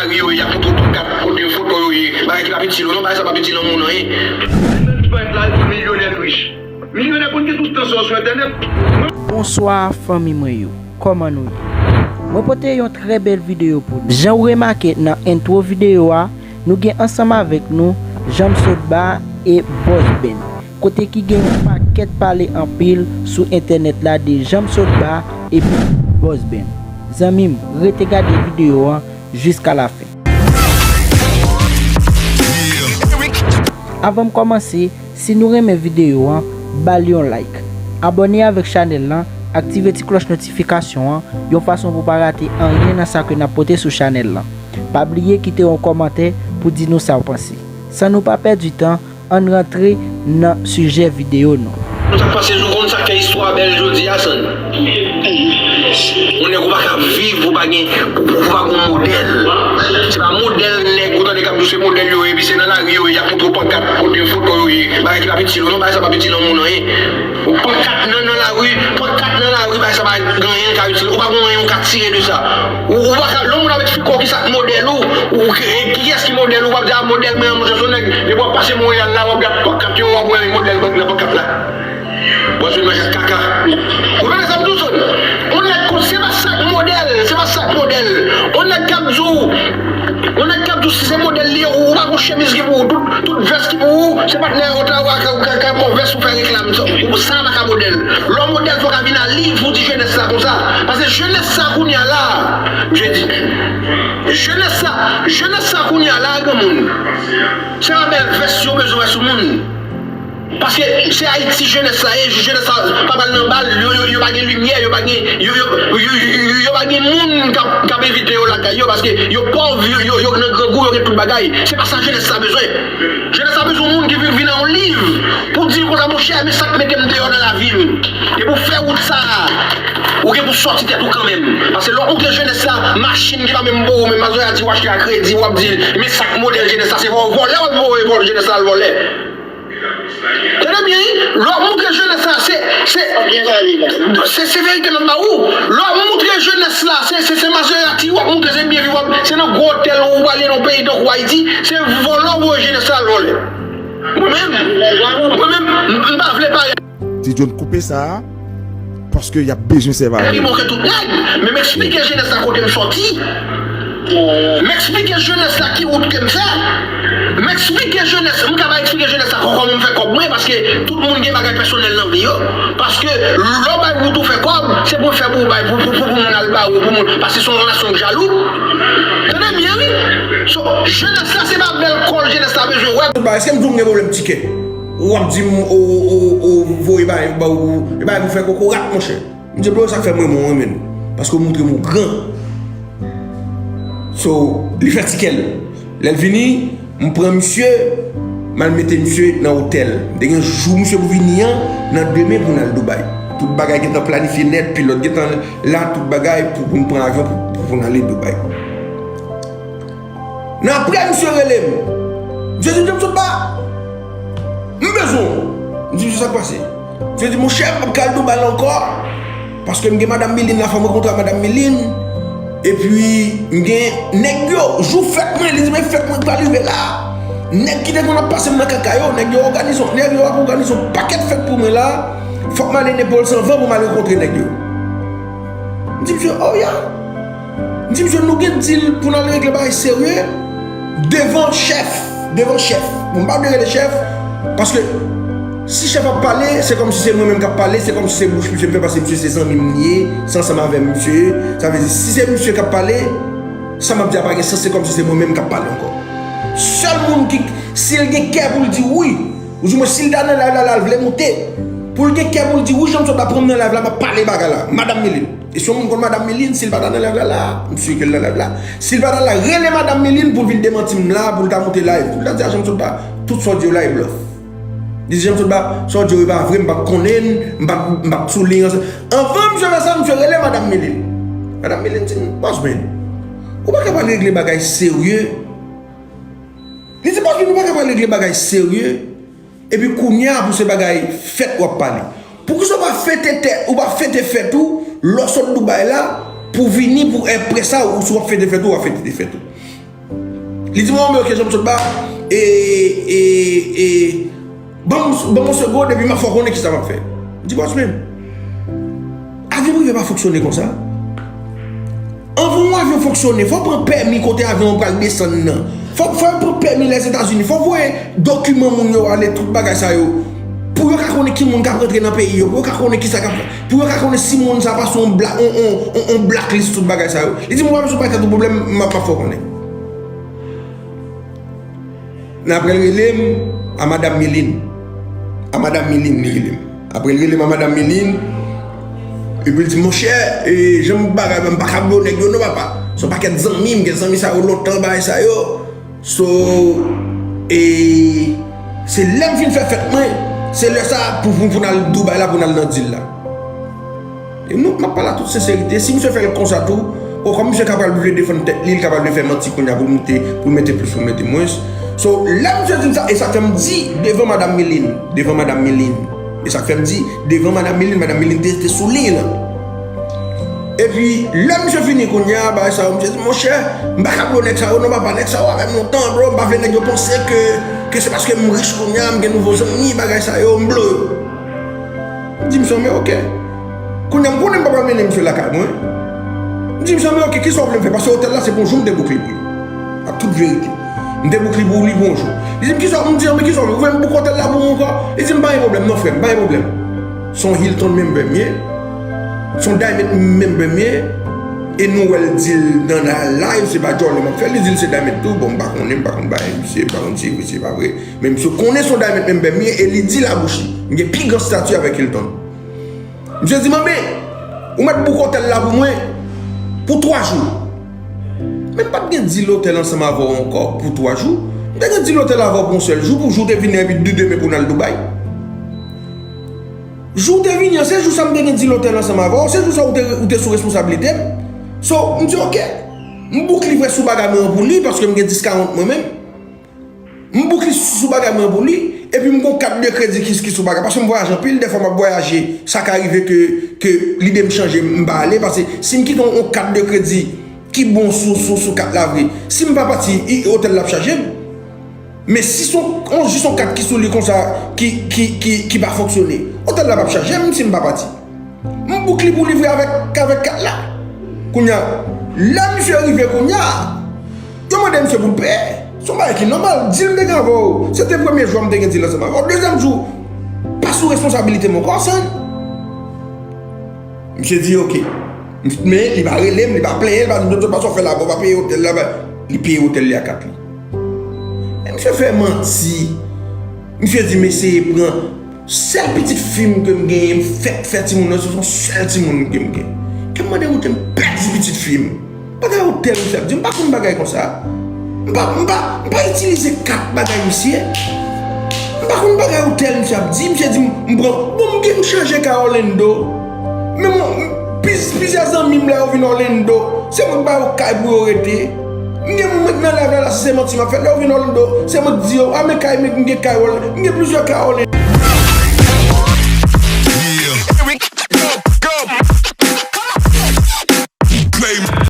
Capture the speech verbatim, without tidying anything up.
Lari yo ye, y ap montre w pankat kote foto yo ye. Bagay ki pa itil ou non, bagay sa p ap itil yon moun anyen. Menm ti parèt la, milyonè rich. Milyonè konn gen tout tan sa w sou entènèt. Bonswa fanmi mwen yo, kòman nou ye? Mwen pote yon trè bèl videyo pou nou. Jan w remake nan entwo videyo a, nou gen ansanm avèk nou Janm Sotba e Bòs Ben, kote ki gen yon pakèt pale anpil sou entènèt la de Janm Sotba epi Bòs Ben. Zanmi m, rete gade videyo an jiska lafen. Avan m kòmanse, si nou renmen videyo an, ba l yon like. Abòne avèk chanèl lan, aktive ti klòch notifikasyon an, yon fason pou w pa rate anyen nan sa ke n ap pote sou chanèl lan. Pa bliye kite yon kòmantè pou di nou sa w panse. San nou pa pèdi tan, ann rantre nan sijè videyo nou. Sa k pase, nou konn sa k fè istwa a bèl jodi a, San? Yon nèg ou pa ka viv pou pa gen, pou, pou, pou pa gen yon modèl. Se pa modèl nèg ou tande k ap di w se modèl yo ye, epi se nan lari yo ye, y ap montre w pankat kote foto yo ye. Bagay ki p ap itil ou non, bagay sa p ap itil yon moun anyen. Yon pankat nan, nan lari, pankat nan lari, bagay sa pa gen anyen l ka itil ou. Ou pa gen anyen ou ka tire de sa. Ou, ou pa ka, lè yon moun ap eksplike w ki sa k modèl ou, ou ki, kiyès ki modèl ou, w ap di, a, modèl mwen an, monchè, se yon nèg, depi w ap pase Monreyal la, w ap gad pankat yo, w ap wè modèl bank nan pankat la. Bòs Ben manjè kaka. Ou konprann sa m di w, Son? Yon nèg kon, se pa sa k modèl, se pa sa k modèl. Yon nèg k ap di w, yon nèg k ap di w si se modèl li ye, ou pa gon chemiz ki pou ou, tout, tout vès ki pou ou, se patnè yo travay ka, ka, ka ba w vès ou fè reklam. Sa, ou, sa pa ka modèl. Lè w modèl, fò w ka vin a liv pou di jenès la konsa. Paske jenès sa kounye a la, je di, jenès sa, jenès sa kounye a la, granmoun. Se pa bèl vès yo bezwen wè sou moun. Paske se Ayiti jenès la ye, jenès la pa pral nan bal, yo, yo, yo pa gen limyè, yo pa gen, yo, yo, yo, yo, yo, yo pa gen moun k ap, k ap envite yo lakay yo, paske yo pòv, yo, yo, yo nan grangou, yo gen tout bagay. Se pa sa jenès la bezwen. Jenès la bezwen moun ki vin, vin nan yon liv pou di l konsa, monchè, men sa k mete m deyò nan lavi m. E pou fè wout sa a, ou gen pou sòti tèt ou kanmenm. Paske lè w montre jenès la machin ki pa menm pou ou, men mazoya di w achte a kredi, w ap di, men sa k modèl jenès la, se vò-, vòlè w ap voye vòlè jenès la al vòlè. Tande byen, wi. Lè w ap montre jenès la, se, se, se, se verite m ap ba ou. Lè w ap montre jenès la, se, se, se Maserati w ap montre, se byen viv w ap, se nan gwo otèl ou prale nan yon peyi tankou Ayiti, se vòlè w voye jenès la al vòlè. Mwen menm, mwen menm, m, m pa vle pale. Ti John koupe sa a, paske y ap bezwen sèvi avè l. Pi bon ke tout nèg, men m eksplike jenès la kote m sòti. M eksplike jenès la ki wout ke m fè. M eksplike jenès, m ka pa eksplike jenès la kò-, kòman m fè kòb mwen, paske tout moun gen bagay pèsonèl nan vi yo. Paske lè w bay wout ou fè kòb, se pou fè pou w bay, pou, pou, pou, pou moun al ba ou, pou moun, paske se yon relasyon k jalou. Tande byen, wi. So, jenès la, se pa bèl kòl jenès la bezwen wè. Ba, èske m di w m gen pwoblèm tikè? Ou ap di m, ou, ou, ou, ou voye bagay ba ou, e bagay pou fè kokorat, monchè. M di, bro, sa k fè m renmen w, renmen w. Paske w montre m ou gran. So, li fè tikè l. Lè l vini, m pran misye, m al mete misye nan otèl. M te gen jou misye pou vini an, nan demen pou n al Dubai. Tout bagay gentan planifye nèt, pilòt gentan la, tout bagay pou, pou n pran avyon pou, pou, pou n ale Dubai. Nan apre, misye rele m. Misye di m, "Janm Sotba, m bezwen w." M di, "Misye, sa k pase?" Misye di, "Monchè, m p ap ka al Dubai ankò, paske m gen Madanm Milin la, fò m rankontre ak Madanm Milin. Epi, m gen nèg yo, jou fèt mwen, li di, men fèt mwen pral rive la. Nèg ki te konn ap pase m nan kaka yo, nèg yo òganize, nèg yo ap òganize yon pakèt fèt pou mwen la. Fòk m ale Nepal san van pou m al rankontre nèg yo." M di misye, "Oh, ya." M di misye, "Nou gen dil pou n al regle bagay serye devan chèf, devan chèf." Bon, m pa vle rele chèf, paske si chèf ap pale, se kòmsi se mwen menm k ap pale, se kòmsi se bouch misye m fè, paske misye se zanmi m li ye, se ansanm avè m misye ye. Sa vle di, si se misye k ap pale, sa m ap di a pa gen sans, se kòmsi se mwen menm k ap pale ankò. Sèl moun ki, si l gen kè pou l di wi, oudimwen, si l ta nan live la, la, l vle moute. Pou l gen kè pou l di, "Wi, Janm Sotba pran m nan live la, m ap pale bagay la." Madanm Milin. E si yon moun konn Madanm Milin, si l pa ta nan live la, la, m si ke l nan live la. Si l pa ta la, rele Madanm Milin pou l vin demanti m la, pou l ta moute live. Pou l ta di a Janm Sotba, tout sa w di yo la, e blòf. Li di, "Janm Sotba, sa w di yo, e pa vre, m pa t konnen, m pa t, m pa t sou liy an." Anvan misye fè sa, misye rele Madanm Milin. Madanm Milin di m, "Bòs Ben, ou pa ka pral regle bagay serye?" Li di, "Bòs Ben, ou pa ka pral regle bagay serye?" Epi kounye a, pou se bagay fèt w ap pale. Poukisa w pa fete tèt, ou pa fete fèt ou, lè w sot Dubai la, pou vini, pou, apre sa, ou si w ap fete fèt ou, w ap fete fèt ou. Li di mwen, "Bon, men ok, jan m sot ba, e, e, e, ban m, ban m yon segonn, epi m ap fè w konnen kisa m ap fè." M di, "Bòs, men, avi prive pa fonksyone konsa." Anvan yon avyon fonksyone, fò w pran pèmi kote avyon an pral desann nan. Fò, fò yo pran pèmi Lèzetazini. Fò w voye dokiman moun yo ale, tout bagay sa yo. Pou yo ka konnen ki moun k ap rantre nan peyi yo. Pou yo ka konnen kisa k ap fè. Pou yo ka konnen si moun sa pase yon bla-, on, on, on, on blacklist, tout bagay sa yo. Li di, "Mwen pa bezwen bay tèt ou pwoblèm, m ap, m ap fè w konnen." Nan apre l rele m a Madanm Milin. A Madanm Milin li rele m. Apre l rele m a Madanm Milin. Epi l di, "Monchè, e, jan m bagay, m pa ka bliye nèg yo non, papa. Se yon pakèt zanmi, m gen zanmi sa yo lontan, bagay sa yo. So, e, se lè m fin fè fèt mwen, se lè sa pou, pou, pou n al Dubai la, pou n al nan dil la." E nou, m ap pale a tout senserite. Si misye fè l konsa tou, o, kòm misye ka pral vle defann tèt li, li ka pral vle fè manti kounye a pou l moute, pou l mete plis, pou l mete mwens. So, lè misye di m sa, e sa k fè m di devan Madanm Milin, devan Madanm Milin. E sa k fè m di, devan Madanm Milin, Madanm Milin te, te sou liy lan. Epi, lè misye fini kounye a, bagay sa yo, misye di, "Monchè, m pa ka bliye nèg sa yo, non, papa, nèg sa yo avè m lontan, bro, m pa vle nèg yo panse ke, ke se paske m rich kounye a, m gen nouvo zanmi, bagay sa yo, m blo yo." M di misye, "Men ok." Kounye a, m konnen m pa pral mennen misye lakay mwen. M di misye, "Men ok, kisa w vle m fè?" Paske otèl la, se pou yon jou m te book li pou li. Ak tout verite. M te book li pou li pou yon jou. Li di m, "Kisa?" M di, "An, men kisa w vle? Ou vle m book otèl la pou ou ankò?" Li di m, "Pa gen pwoblèm, non, frè m, pa gen pwoblèm." Se yon Hilton member m ye. Se yon Diamond member m ye. E nou wè l di l nan la live, se pa djòlè m ap fè. Li di l se Diamond tou. Bon, m pa konnen, m pa konn bagay misye, m pa konn si e vre, si e pa vre. Men misye konnen se yon Diamond member m ye e li di l a bouch li. M gen pi gran stati avèk Hilton. Misye di m, "Anben, ou mèt book otèl la pou mwen pou twa jou." Men m pa t gen dil otèl ansanm avè w ankò pou twa jou. M te gen dil otèl avè w pou yon sèl jou, pou jou te vini epi di demen pou n al Dubai. Jou te vini an, se jou sa m te gen dil otèl ansanm avè w, se jou sa ou te, ou te sou responsablite m. So, m di, "Ok." M book li vre sou bagay mwen an pou li, paske m gen dis karant mwen menm. M book li sou bagay mwen pou li, epi m gon kat de kredi ki, ki sou bagay. Paske m vwayaje anpil, dèfwa m ap vwayaje, sa ka rive ke, ke lide m chanje, m pa ale, paske si m kite yon, yon kat de kredi ki bon sou, sou, sou kat la vre, si m pa pati, i, otèl la ap chaje m. Men si se yon, yon, jis yon kat ki sou li konsa, ki, ki, ki, ki pa fonksyone, otèl la p ap chaje m si m pa pati. M book li pou li vre avèk, avèk kat la. Kounye a, lè misye rive kounye a, yo mande misye pou l peye. Se yon bagay ki nòmal. Dil m te gen avè w, se te premye jou a m te gen dil ansanm avè w. Dezyèm jou, pa sou responsabilite m ankò, san. Misye di, "Ok." Men li pa rele m, li pa plenyen, li pa di m, "Doktè, pa sa w fè la, bon, pa peye otèl la, pa." Li peye otèl li a kat li. Men misye fè manti. Misye di m eseye pran sèl pitit fi m ke m genyen, m fèk fè timoun nan, se yon sèl timoun ke m gen. Ke m mande m, "Doktè, m pèdi pitit fi m." Bagay otèl misye ap di, m pa konn bagay konsa. M pa, m pa, m pa itilize kat bagay misye. M pa konn bagay otèl misye ap di, misye di m, m pran, bon, m gen, m chanje kay Orlando. Men mwen, pliz-, plizyè zanmi m la yo vin Orlando, se mwen k ba yo kay pou yo rete. M gen moun mwen k nan live la, la, si se manti m ap fè, lè yo vin Orlando, se mwen k di yo, "A, men kay, men m gen kay Orlando, m gen plizyè kay Orlando."